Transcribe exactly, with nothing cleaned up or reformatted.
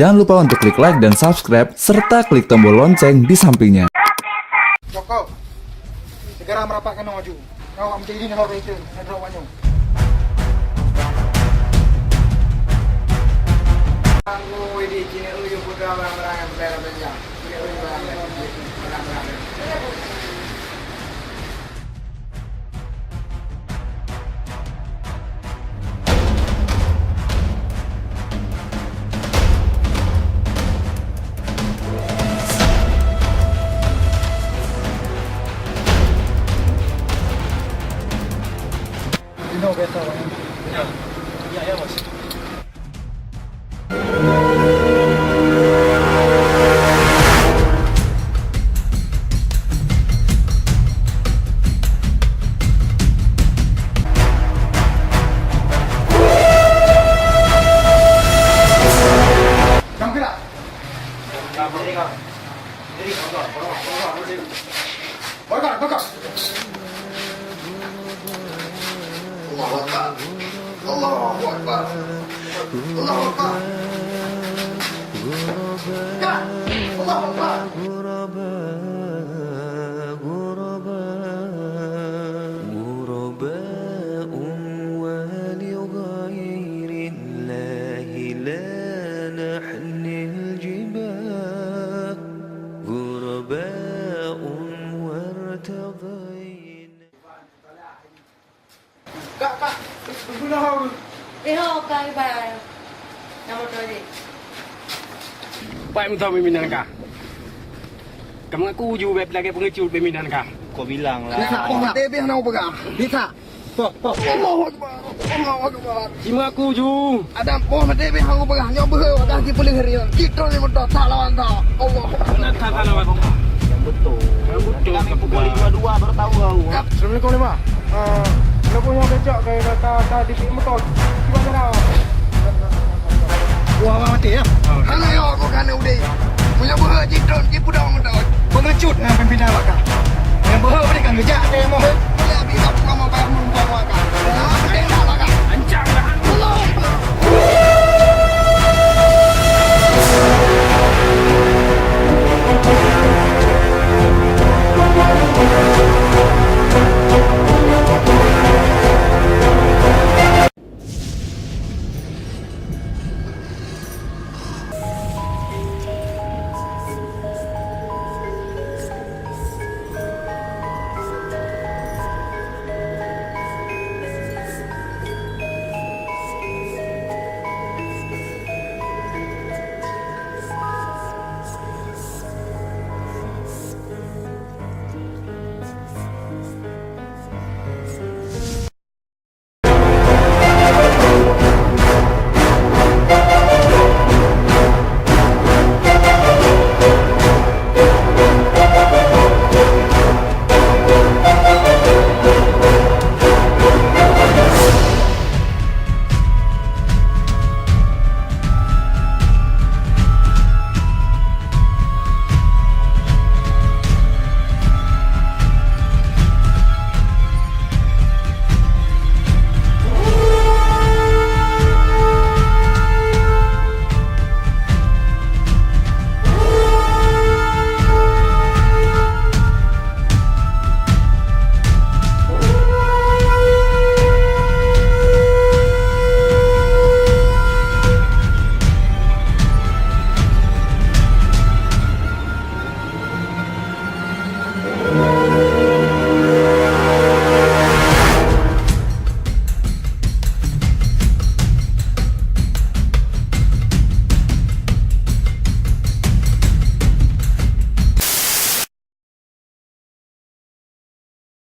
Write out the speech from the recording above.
Jangan lupa untuk klik like dan subscribe, serta klik tombol lonceng di sampingnya. Joko, segera merapat keunoe aju. Nyoe awak meucari di nanggroe itu, nanggroe awak nyoe. Inoe biasa, Bang. Ya. Ya, ya, Bos. Jangan gerak. Bakar, bakar. Allahu Akbar. Allahu Akbar. Allahu Akbar. Ya. Allahu Akbar. غرباء ولغير الله لا نحن الجباه غرباء وارتضينا. Kak, kak, beuna hau. Eh, ho, ka ibai. Nama tu aja. Pak minta pimpinan kah? Kamu ngaku ju beb lagi pengecut pimpinan kah? Kau bilang lah. Bisa, oh, mati bih nak pegang. Bisa. Poh, poh. Allahu Akbar. Allahu Akbar. Cuma aku ju. Adam, poh mati bih hang peugah. Nyoe beuhe dah di peuleuh rian. Kita ni betul tak lawan tak. Allahu Akbar. Benar tak lawan tak. Yang betul. Yang betul. Kami pukul lima dua baru tahu kau. Assalamualaikum, Lima. Ah, kenapa nyoe becak ke kata tadi di motor? Cuba jalan. Wah, wah, mati ya. Hana yo aku kana udai. Punya beuhe jitron jipudong motor. Pengecut dengan pimpinan bakal. Yang beuhe beri kan gejak ada yang mau. Ya, bila